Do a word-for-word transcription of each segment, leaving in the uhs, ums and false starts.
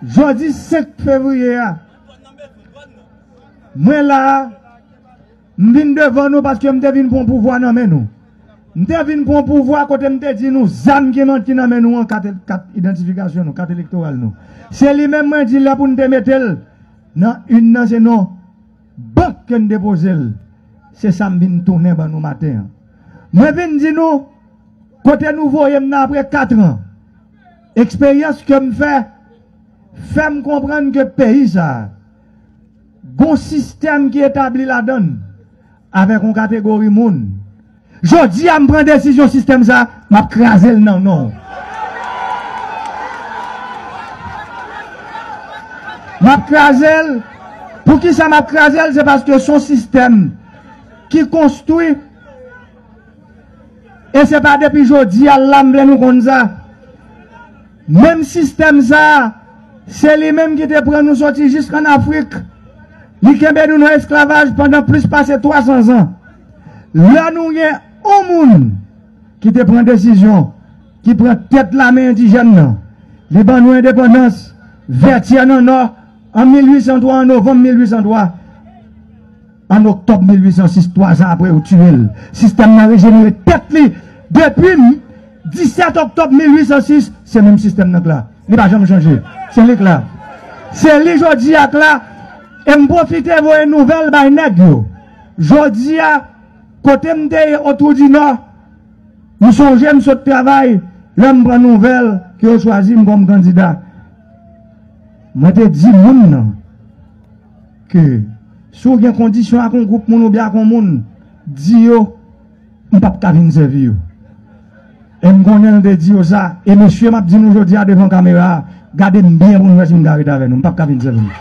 Jodi senk fevriye a, mwen la a, m vin devan nou paske m te vin pran pouvwa nan men nou. M te vin pran pouvwa kote m te di nou zam ki nan, ki nan men nou an, kat, kat idantifikasyon nou, kat elektoral nou. Se li menm mwen di lè pou n te mete l nan inn nan, se non bank ke n depoze l. Se sa m vin tounen ban nou maten an. Mwen vin di nou, kote nou voye m nan apre kat an. Eksperyans ke m fè, fè m konprann ke peyi sa a, gon sistèm ki etabli ladan l avèk yon kategori moun. Jodi a, m pran desizyon sistèm sa a, m ap kraze l nan non w. M ap kraze l. Poukisa m ap kraze l? Se paske se yon sistèm ki konstwi, e se pa depi jodi a la m vle nou konn sa. Menm sistèm sa a, se li menm ki te pran nou soti jiskann Afrik. Li kenbe nou nan esklavaj pandan plis pase twa san zan. Lè nou gen yon moun ki te pran desizyon, ki pran tèt lame endijèn nan, li ban nou endepandans, Vètyè nan Nò, an mil uit san twa, an novanm mil uit san twa. An oktòb mil uit san sis, twa zan apre, yo tiye l. Sistèm nan rejenere tèt li. Depi disèt oktòb mil uit san sis, se menm sistèm nan k la. Li pa janm chanje. Se li k la. Se li jodi a k la. E m pwofite voye nouvèl bay nèg yo. Jodi a, kote m te ye Otwou di Nò, m sonje m sot travay, lè m pran nouvèl ke yo chwazi m kòm kandida. Mwen te di moun nan ke si w gen kondisyon ak yon gwoup moun oubyen ak yon moun, di yo, m p ap ka vin sèvi yo. E m konnen l te di yo sa. E mesye, m ap di nou jodi a devan kamera a, gade m byen pou n wè si m ka ret avè nou. M p ap ka vin sèvi nou.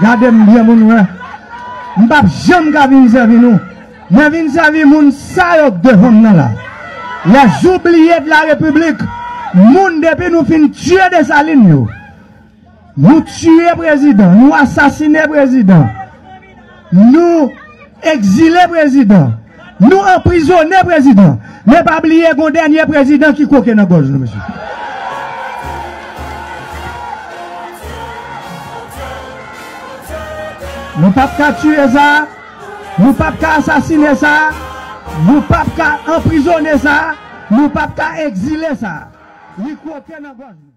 Gade m byen pou n wè. M p ap janm ka vin sèvi nou. Mwen vin sèvi moun sa yo k devan m nan la. Les oubliés de la République. Moun depi nou fin tiye Desalin yo. Nou tiye prezidan, nou asasine prezidan, nou egzile prezidan, nou anprizone prezidan. Men pa bliye gon dènye prezidan ki kwoke nan gòj nou, mesye. Nou p ap ka tiye sa, nou p ap ka asasine sa, nou p ap ka anprizone sa, nou p ap ka egzile sa. Li kwoke nan gòj nou.